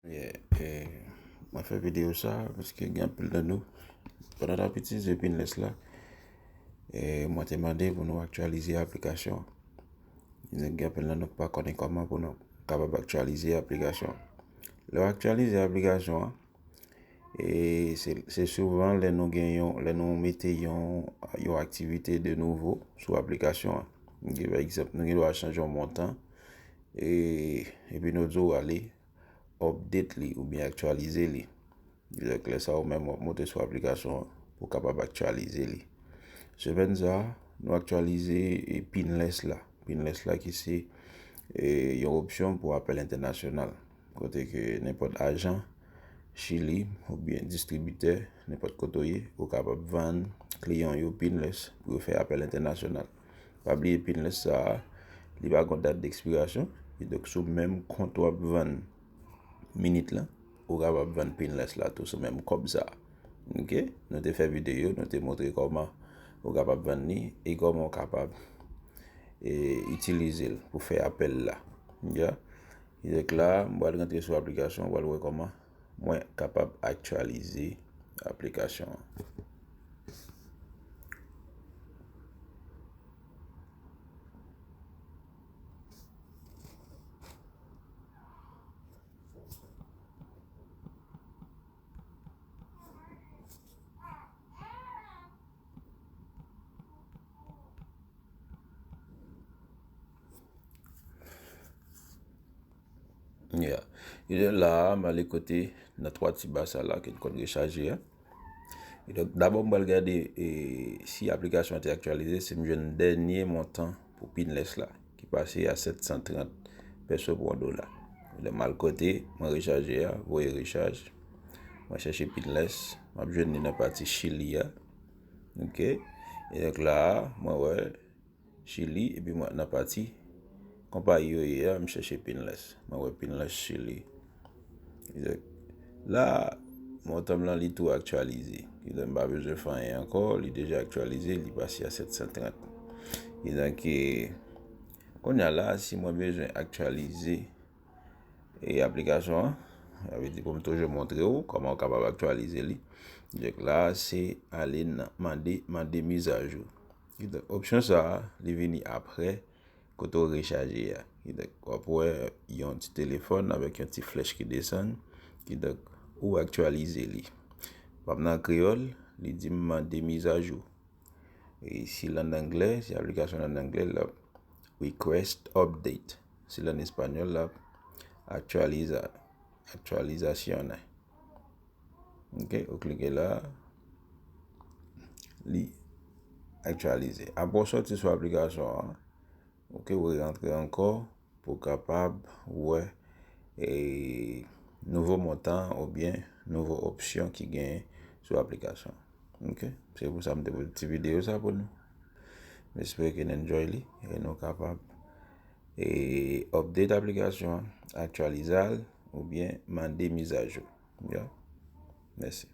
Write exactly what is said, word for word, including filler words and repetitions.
Yeah, eh, mwen fè videyo sa paske gen anpil nan nou, pandan n ap itilize Pinless la, eh, mwen te mande pou nou aktyalize aplikasyon an. Gen anpil nan nou ki pa konnen kòman pou nou kapab aktyalize aplikasyon an. Lè w aktyalize aplikasyon an, e se, se souvan lè nou gen yon, lè nou mete yon, yon aktivite de nouvo sou aplikasyon an. Ok, pa egzanp, nou gen dwa chanje yon montan, e, epi nou di w ale update li oubyen aktyalize li. Donk, lè sa a, ou menm w ap monte sou aplikasyon an pou w kapab aktyalize li. Semèn sa a, nou aktyalize, e, Pinless la. Pinless la ki se, e, yon opsyon pou apèl entènasyonal. Kote ke nenpòt ajan Chili oubyen distribitè, nenpòt kote w ye, ou kapab vann kliyan w yo Pinless pou yo fè apèl entènasyonal. Pa bliye Pinless sa a, li pa gen dat dekspirasyon. Kidonk, sou menm kont w ap vann minit lan, ou kapab vann Pinless la tou sou menm kòb sa a. Ok? Nou te fè videyo, nou te montre kòman ou kapab vann li e kòman ou kapab, e, itilize l pou fè apèl la. Ya? Kidonk la, m pral rantre sou aplikasyon, m pral wè kòman mwen kapab aktyalize aplikasyon an. Yeah. E la a, m ale kote nan twa ti ba sa la ke n konn rechaje a. E donk, dabò m pral gade, e, si aplikasyon an te aktyalize, si m jwenn dènye montan pou Pinless la, ki pase a sèt san trant pèso pou yon dola. E donk, m al kote mwen rechaje a, voye rechaj. Mwen chèche Pinless, m ap jwenn li nan pati Chili a. Ok. E donk la a, mwen wè Chili, epi mwen nan pati konpayi yo ye a, m chèche Pinless. Mwen wè Pinless Chili. Kidonk, la, montan m lan, li tou aktyalize. Kidonk, m pa bezwen fè anyen ankò, li deja aktyalize, li pase a sèt san trant. Kidonk, e, kounye a la, si mwen bezwen aktyalize e aplikasyon an, sa vle di pou m toujou montre w kòman w kapab aktyalize li. Donk la, se ale nan mande, mande mizajou. Kidonk, opsyon sa a, li vini apre kote w rechaje a. Kidonk, w ap wè yon ti telefòn avèk yon ti flèch ki desann. Kidonk, ou aktyalize li. W ap nan kreyòl, li di m mande mizajou. E si l ann anglè, si aplikasyon an ann anglè, l ap request update. Si l ann espanyòl, l ap actualiza, actualizaciones. Ok, ou klike la, li aktyalize. Apre w sòti sou aplikasyon an, ok, ou rantre ankò pou w kapab wè, e, nouvo montan oubyen nouvo opsyon ki genyen sou aplikasyon. Ok, se pou sa m te pote ti videyo sa pou nou. M espere ke n enjoy li e nou kapab, e, update aplikasyon an, aktyalize l oubyen mande mizajou. Ya. Mèsi.